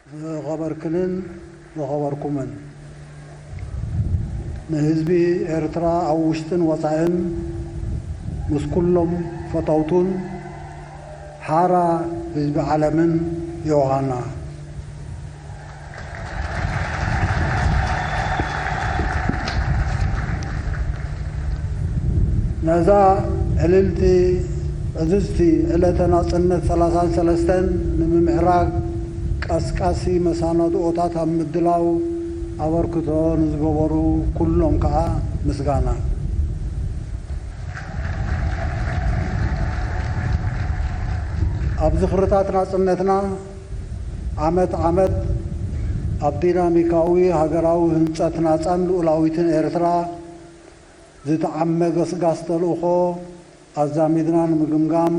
ዝኸበርክንን ዝኸበርኩምን፣ ንህዝቢ ኤርትራ ኣብ ውሽጥን ወጻእን፣ ምስ ኩሎም ፈተውቱን ሓራ ህዝቢ ዓለምን ዮሃና። ነዛ ዕልልቲ ዕዝዝቲ ዕለተ ናጽነት ሰላሳን ሰለስተን ንምምዕራግ ቀስቃሲ መሳናድኦታት ኣብ ምድላው ኣበርክቶ ንዝገበሩ ኩሎም ከኣ ምስጋና። ኣብ ዝኽርታት ናጽነትና ዓመት ዓመት ኣብ ዲናሚካዊ ሃገራዊ ህንጸት ናጻን ልኡላዊትን ኤርትራ ዝተዓመ ገስጋስ ተልእኾ ኣዛሚድና ንምግምጋም፣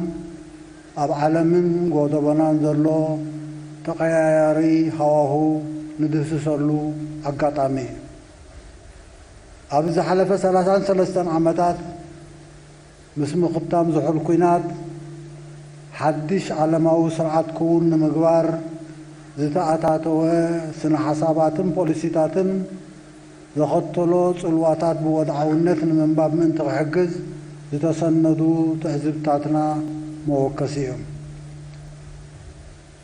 ኣብ ዓለምን ጎደቦናን ዘሎ ተቐያያሪ ሃዋሁ ንድህስሰሉ ኣጋጣሚ እዩ። ኣብ ዝሓለፈ ሰላሳን ሰለስተን ዓመታት፣ ምስ ምኽታም ዝሑል ኲናት፣ ሓድሽ ዓለማዊ ስርዓት ክውን ንምግባር ዝተኣታተወ ስነ ሓሳባትን ፖሊሲታትን ዘኸተሎ ጽልዋታት ብወድዓውነት ንምንባብ ምእንቲ ክሕግዝ ዝተሰነዱ ትዕዝብትታትና መወከሲ እዮም።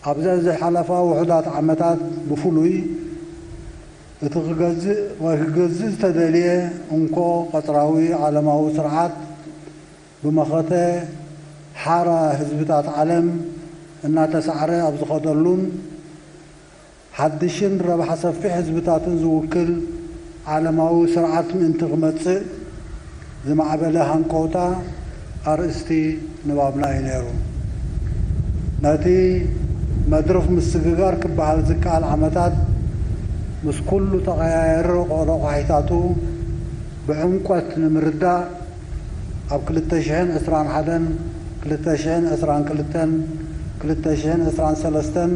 ኣብዘን ዝሓለፋ ውሑዳት ዓመታት ብፍሉይ፣ እቲ ክገዝእ ወይ ክገዝእ ዝተደልየ እንኮ ቀጽራዊ ዓለማዊ ስርዓት ብመኸተ ሓራ ህዝብታት ዓለም እናተሳዕረ ኣብ ዝኸደሉን፣ ሓድሽን ረብሓ ሰፊሕ ህዝብታትን ዝውክል ዓለማዊ ስርዓት ምእንቲ ክመጽእ ዝማዕበለ ሃንቀውታ ኣርእስቲ ንባብና እዩ ነይሩ። ነቲ መድረኽ ምስግጋር ክበሃል ዝከኣል ዓመታት፣ ምስ ኩሉ ተቐያየሪ ረቋሒታቱ ብዕምቆት ንምርዳእ፣ ኣብ ክልተ ሽሕን ዕስራን ሓደን፣ ክልተ ሽሕን ዕስራን ክልተን፣ ክልተ ሽሕን ዕስራን ሰለስተን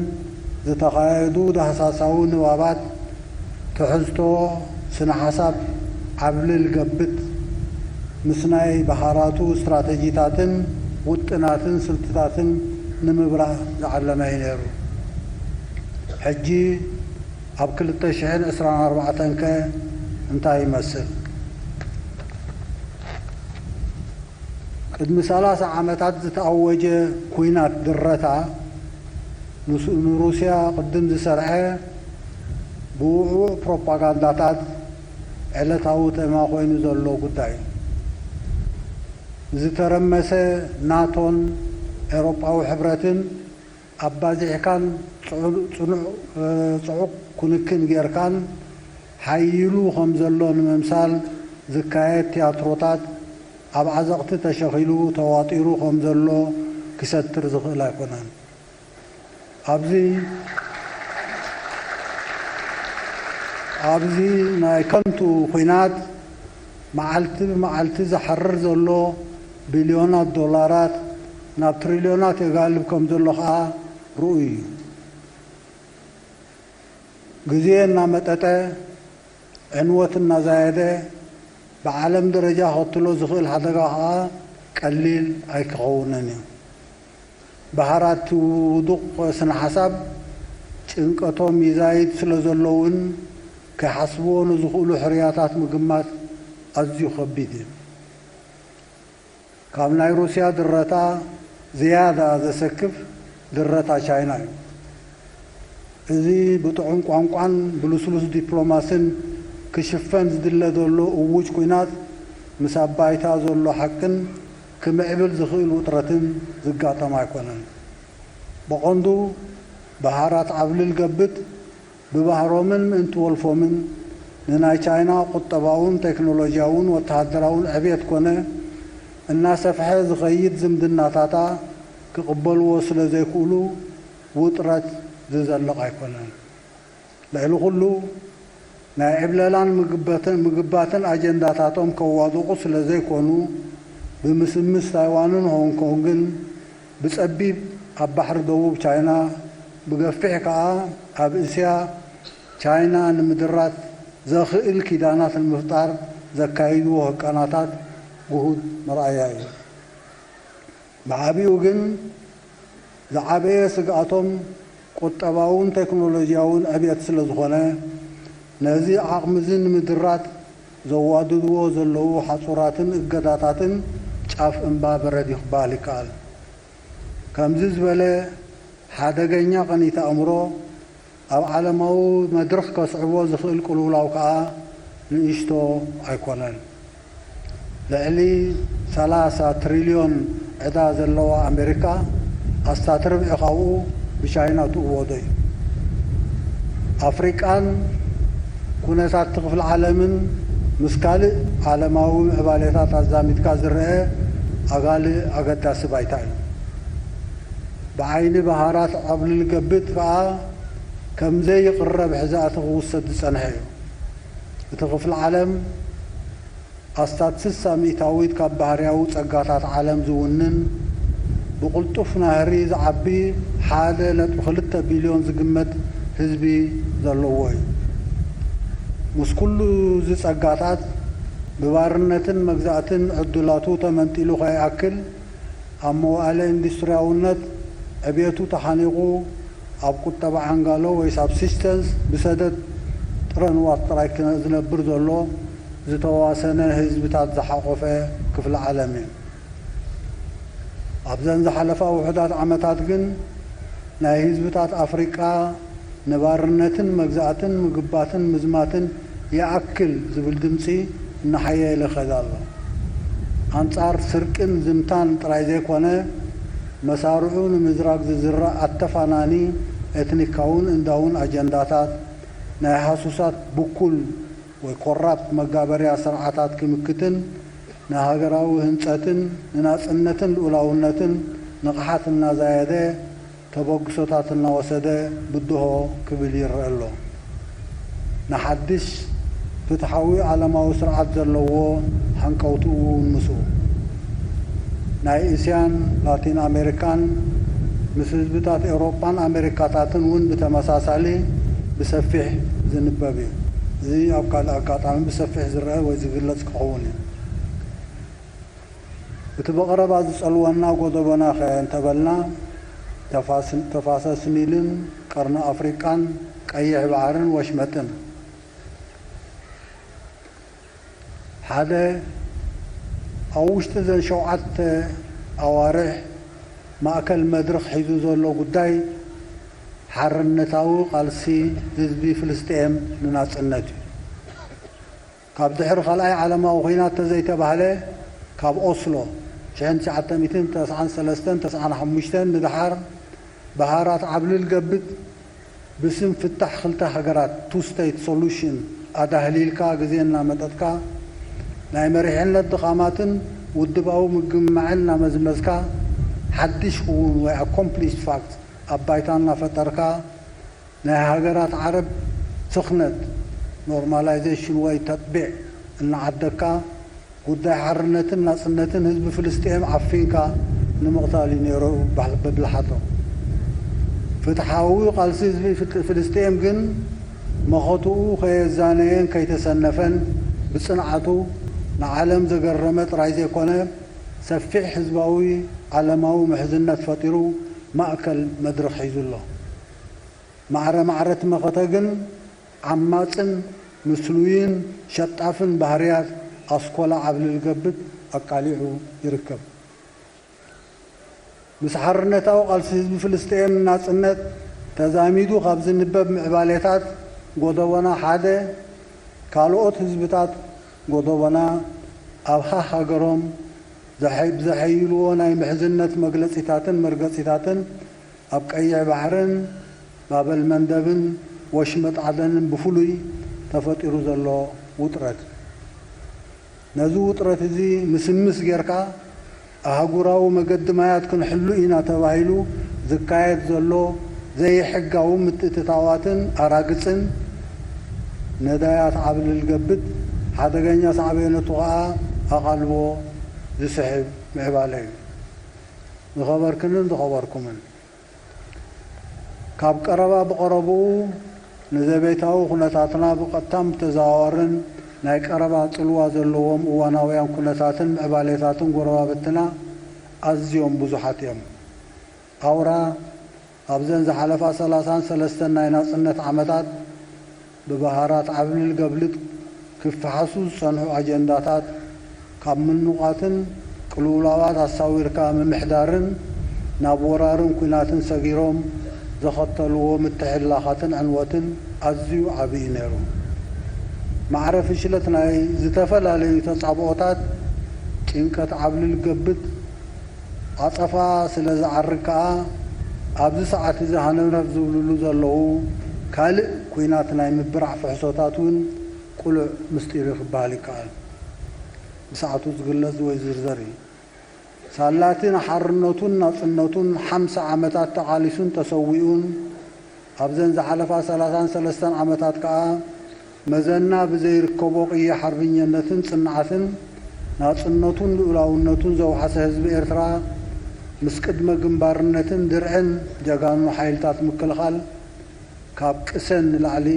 ዝተኻየዱ ዳህሳሳዊ ንባባት፣ ትሕዝቶ ስነ ሓሳብ ዓብልል ገብት፣ ምስ ናይ ባሃራቱ ስትራተጂታትን ውጥናትን ስልትታትን ንምብራህ ዝዓለመ እዩ ነይሩ። ሕጂ ኣብ ክልተ ሽሕን ዕስራን ኣርባዕተን ከ እንታይ ይመስል? ቅድሚ ሰላሳ ዓመታት ዝተኣወጀ ኲናት ድረታ፣ ንሱ-፣ ንሩስያ ቅድም ዝሰርዐ ብውዕዉዕ ፕሮፓጋንዳታት ዕለታዊ ተማ ኮይኑ ዘሎ ጉዳይ እዩ። ዝተረመሰ ናቶን ኤውሮጳዊ ሕብረትን ኣባዚሕካን ጽዑ-፣ ጽኑዕ፣ እ፣ ጽዑቕ ክንክን ጌርካን ሓይሉ ከም ዘሎ ንምምሳል ዝካየድ ትያትሮታት ኣብ ዓዘቕቲ ተሸኺሉ ተዋጢሩ ከም ዘሎ ክሰትር ዝኽእል ኣይኮነን። ኣብዚ፣ ኣብዚ ናይ ከንቱ ኲናት መዓልቲ ብመዓልቲ ዝሓርር ዘሎ ቢልዮናት ዶላራት ናብ ትሪልዮናት የጋልብ ከም ዘሎ ኸኣ ርኡይ እዩ። ግዜ እናመጠጠ፣ ዕንወት እናዛየደ፣ ብዓለም ደረጃ ከክትሎ ዝኽእል ሓደጋ ኸኣ ቀሊል ኣይክኸውንን እዩ። ባሃራት ውዱቕ ስነ ሓሳብ ጭንቀቶም ይዛይድ ስለ ዘሎውን፣ ከይሓስብዎ ንዝኽእሉ ሕርያታት ምግማት ኣዝዩ ከቢድ እዩ። ካብ ናይ ሩስያ ድረታ ዝያዳ ዘሰክፍ ድረታ ቻይና እዩ። እዚ ብጥዑም ቋንቋን ብልስሉስ ዲፕሎማስን ክሽፈን ዝድለ ዘሎ እዉጅ ኲናት፣ ምስ ኣብ ባይታ ዘሎ ሓቅን ክምዕብል ዝኽእል ውጥረትን ዝጋጠም ኣይኮነን። ብቐንዱ፣ ባሃራት ዓብልል ገብት ብባህሮምን ምእንቲ ወልፎምን ንናይ ቻይና ቁጠባውን ቴክኖሎጂያውን ወተሃደራውን ዕብየት ኮነ፣ እናሰፍሐ ዝኸይድ ዝምድናታታ ክቕበልዎ ስለ ዘይክእሉ፣ ውጥረት ዝዘልቕ ኣይኮነን። ልዕሊ ኩሉ፣ ናይ ዕብለላን ምግበትን፣ ምግባትን ኣጀንዳታቶም ከዋድቑ ስለ ዘይኮኑ፣ ብምስምስ ታይዋንን ሆንግ ኮንግን፣ ብጸቢብ ኣብ ባሕሪ ደቡብ ቻይና፣ ብገፊሕ ከኣ ኣብ እስያ ቻይና ንምድራት ዘኽእል ኪዳናት ንምፍጣር ዘካይድዎ ህቀናታት ግሁድ መርኣያ እዩ። ብዓቢኡ ግን ዝዓበየ ስግኣቶም ቁጠባውን ቴክኖሎጂያውን ዕብየት ስለ ዝኾነ፣ ነዚ ዓቕሚ እዚ ንምድራት ዘዋድድዎ ዘለዉ ሓጹራትን እገዳታትን ጫፍ እምባ በረድ እዩ ክበሃል ይከኣል። ከምዚ ዝበለ ሓደገኛ ቀኒት ኣእምሮ ኣብ ዓለማዊ መድረኽ ከስዕቦ ዝኽእል ቅልውላው ከኣ ንእሽቶ ኣይኮነን። ልዕሊ ሰላሳ ትሪልዮን ዕዳ ዘለዋ ኣሜሪካ፣ ኣስታት ርብዒ ካብኡ ብቻይና ትእወዶ እዩ። ኣፍሪቃን ኩነታት ክፍለ ዓለምን ምስ ካልእ ዓለማዊ ምዕባሌታት ኣዛሚድካ ዝረአ ኣጋልእ ኣገዳሲ ባይታ እዩ። ብዓይኒ በሃራት ዓብልል ገብት ከኣ ከም ዘይቕረብ ሕዛእቲ ክውሰድ ዝጸንሐ እዩ። እቲ ክፍለ ዓለም ኣስታት ስሳ ሚእታዊት ካብ ባህርያዊ ጸጋታት ዓለም ዝውንን፣ ብቕልጡፍ ናህሪ ዝዓቢ ሓደ ነጥቢ ክልተ ቢልዮን ዝግመት ህዝቢ ዘለዎ እዩ። ምስ ኩሉ እዚ ጸጋታት፣ ብባርነትን መግዛእትን ዕድላቱ ተመንጢሉ ከይኣክል፣ ኣብ መዋእለ ኢንዱስትርያውነት ዕብየቱ ተሓኒቑ፣ ኣብ ቁጠባ ዓንጋሎ ወይ ሳብሲስተንስ ብሰደድ ጥረ ንዋት ጥራይ ክነ-፣ ዝነብር ዘሎ ዝተዋሰነ ህዝብታት ዝሓቖፈ ክፍለ ዓለም እዩ። ኣብዘን ዝሓለፋ ውሑዳት ዓመታት ግን ናይ ህዝብታት ኣፍሪቃ ንባርነትን መግዛእትን ምግባትን ምዝማትን ይኣክል ዝብል ድምጺ እናሓየለ ይኸይድ ኣሎ። ኣንጻር ስርቅን ዝምታን ጥራይ ዘይኮነ፣ መሳርዑ ንምዝራግ ዝዝራእ ኣተፋናኒ ኤትኒካውን እንዳውን ኣጀንዳታት፣ ናይ ሃሱሳት ብኩል ወይ ኮራፕት መጋበርያ ስርዓታት ክምክትን ንሃገራዊ ህንጸትን ንናጽነትን ልኡላውነትን ንቕሓት እናዛየደ፣ ተበግሶታት እናወሰደ ብድሆ ክብል ይረአ ኣሎ። ንሓድሽ ፍትሓዊ ዓለማዊ ስርዓት ዘለዎ ሃንቀውትኡ እውን ምስኡ። ናይ እስያን ላቲን ኣሜሪካን ምስ ህዝብታት ኤውሮጳን ኣሜሪካታትን እውን ብተመሳሳሊ ብሰፊሕ ዝንበብ እዩ። እዚ ኣብ ካልእ ኣጋጣሚ ብሰፊሕ ዝረአ ወይ ዝግለጽ ክኸውን እዩ። እቲ ብቐረባ ዝጸልወና ጎደቦና ከ እንተበልና፣ ተፋስ-፣ ተፋሰስ ኒልን ቀርኒ ኣፍሪቃን ቀይሕ ባሕርን ወሽመጥን። ሓደ፣ ኣብ ውሽጢ እዘን ሸውዓተ ኣዋርሕ ማእከል መድረኽ ሒዙ ዘሎ ጉዳይ ሓርነታዊ ቃልሲ ህዝቢ ፍልስጤም ንናጽነት እዩ። ካብ ድሕሪ ካልኣይ ዓለማዊ ኲናት ተዘይተባህለ፣ ካብ ኦስሎ ሽሕን ትሽዓተ ሚእትን ተስዓን ሰለስተን ተስዓን ሓሙሽተን ንደሓር፣ ብሃራት ዓብልል ገብት ብስም ፍታሕ ክልተ ሃገራት፣ ቱ ስቴት ሶሉሽን፣ ኣዳህሊልካ ግዜ እናመጠጥካ፣ ናይ መሪሕነት ድኻማትን ውድባዊ ምግምማዕን እናመዝመዝካ፣ ሓድሽ ክውን ወይ ኣኮምፕሊሽድ ፋክት ኣብ ባይታ እናፈጠርካ፣ ናይ ሃገራት ዓረብ ስኽነት፣ ኖርማላይዜሽን ወይ ተጥቢዕ፣ እናዓደግካ፣ ጉዳይ ሓርነትን ናጽነትን ህዝቢ ፍልስጤም ዓፊንካ ንምቕታል እዩ ነይሩ ባህ-፣ ብብልሓቶም። ፍትሓዊ ቃልሲ ህዝቢ ፍት-፣ ፍልስጤም ግን መኸትኡ ከየዛነየን ከይተሰነፈን ብጽንዓቱ ንዓለም ዘገረመ ጥራይ ዘይኮነ፣ ሰፊሕ ህዝባዊ ዓለማዊ ምሕዝነት ፈጢሩ ማእከል መድረኽ ሒዙ ኣሎ። ማዕረ ማዕረ እቲ መኸተ ግን ዓማጽን ምስሉይን ሸጣፍን ባህርያት ኣስኮላ ዓብልል ገብት ኣቃሊዑ ይርከብ። ምስ ሓርነታዊ ቃልሲ ህዝቢ ፍልስጤም ናጽነት ተዛሚዱ ካብ ዝንበብ ምዕባሌታት ጎደቦና ሓደ፣ ካልኦት ህዝብታት ጎደቦና ኣብ ሃ-፣ ሃገሮም ዘሐ-፣ ብዘሐይልዎ ናይ ምሕዝነት መግለጺታትን መርገጺታትን ኣብ ቀይሕ ባሕርን ባበል መንደብን ወሽመጥ ዓደንን ብፍሉይ ተፈጢሩ ዘሎ ውጥረት። ነዚ ውጥረት እዚ ምስምስ ጌርካ ኣህጉራዊ መገዲ ማያት ክንሕሉ ኢና ተባሂሉ ዝካየድ ዘሎ ዘይሕጋዊ ምትእትታዋትን ኣራግጽን ነዳያት ዓብልል ገብት ሓደገኛ ሳዕቤነቱ ከኣ ኣቓልቦ ዝስሕብ ምዕባለ እዩ። ዝኸበርክንን ዝኸበርኩምን፣ ካብ ቀረባ ብቐረብኡ ንዘቤታዊ ኩነታትና ብቐጥታን ብተዘዋዋርን ናይ ቀረባ ጽልዋ ዘለዎም እዋናውያን ኩነታትን ምዕባሌታትን ጎረባብትና ኣዝዮም ብዙሓት እዮም። ኣውራ ኣብዘን ዝሓለፋ ሰላሳን ሰለስተን ናይ ናጽነት ዓመታት ብባህራት ዓብልል ገብልጥ ክፈሓሱ ዝጸንሑ ኣጀንዳታት ካብ ምኑቓትን ቅልውላዋት ኣሳዊርካ ምምሕዳርን ናብ ወራርን ኲናትን ሰጊሮም ዘኸተልዎ ምትሕልላኻትን ዕንወትን ኣዝዩ ዓቢ እዩ ነይሩ። ማዕረ ፍሽለት ናይ ዝተፈላለዩ ተጻብኦታት ጭንቀት ዓብልል ገብጥ ዓጸፋ ስለ ዝዓርግ ከኣ፣ ኣብዚ ሰዓት እዚ ሃነፍነፍ ዝብልሉ ዘለዉ ካልእ ኲናት ናይ ምብራዕ ፍሕሶታት እውን ቅሉዕ ምስጢር እዩ ክበሃል ይከኣል። ብሰዓቱ ዝግለጽ ወይ ዝርዘር እዩ። ሳላቲ ንሓርነቱን ናጽነቱን ሓምሳ ዓመታት ተቓሊሱን ተሰዊኡን፣ ኣብዘን ዝሓለፋ ሰላሳን ሰለስተን ዓመታት ከኣ መዘና ብዘይርከቦ ቅያ ሓርበኝነትን ጽንዓትን ናጽነቱን ልኡላውነቱን ዘውሓሰ ህዝቢ ኤርትራ፣ ምስ ቅድመ ግንባርነትን ድርዕን ጀጋኑ ሓይልታት ምክልኻል ካብ ቅሰን ንላዕሊ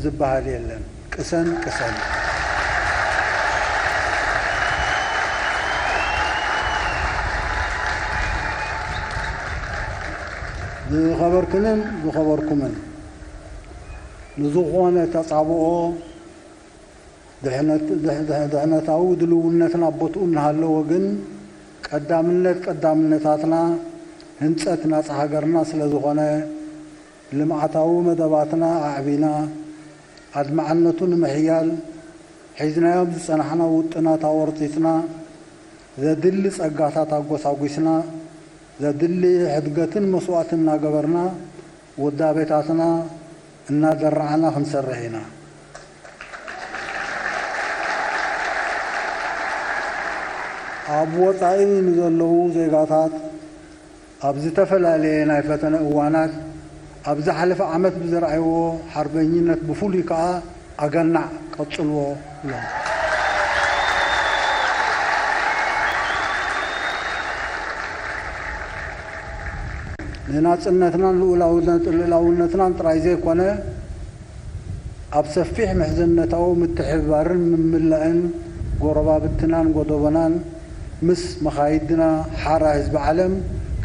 ዝበሃል የለን። ቅሰን፣ ቅሰን። ዝኸበርክንን ዝኸበርኩምን፣ ንዝኾነ ተጻብኦ ድሕነት-፣ ድሕ-፣ ድሕ-፣ ድሕነታዊ ድልውነትና ቦትኡ እናሃለወ ግን፣ ቀዳምነት ቀዳምነታትና ህንጸት ናጻ ሃገርና ስለ ዝኾነ፣ ልምዓታዊ መደባትና ኣዕቢና፣ ኣድማዕነቱ ንምሕያል፣ ሒዝናዮም ዝጸናሕና ውጥናት ኣወርጺጽና፣ ዘድሊ ጸጋታት ኣጎሳጒስና፣ ዘድሊ ሕድገትን መስዋእትን እናገበርና፣ ውዳቤታትና እናደራዕና ክንሰርሕ ኢና። ኣብ ወጻኢ ንዘለዉ ዜጋታት፣ ኣብ ዝተፈላለየ ናይ ፈተነ እዋናት፣ ኣብ ዝሓለፈ ዓመት ብዘርኣይዎ ሓርበኝነት፣ ብፍሉይ ከኣ ኣገናዕ ቀጽልዎ ኢሎም። ንናጽነትናን ልኡላውነት-፣ ልኡላውነትናን ጥራይ ዘይኮነ፣ ኣብ ሰፊሕ ምሕዝነታዊ ምትሕብባርን ምምላእን ጎረባብትናን ጎደቦናን ምስ መኻይድና ሓራ ህዝቢ ዓለም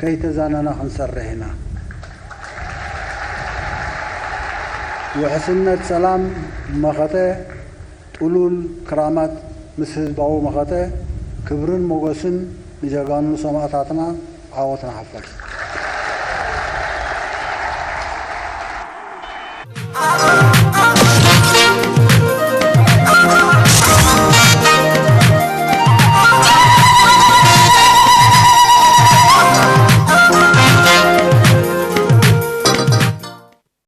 ከይተዛነና ክንሰርሕ ኢና። ውሕስነት ሰላም መኸተ፣ ጥሉል ክራማት ምስ ህዝባዊ መኸተ፣ ክብርን ሞገስን ንጀጋኑ ሰማእታትና። ዓወት ንሓፋሽ።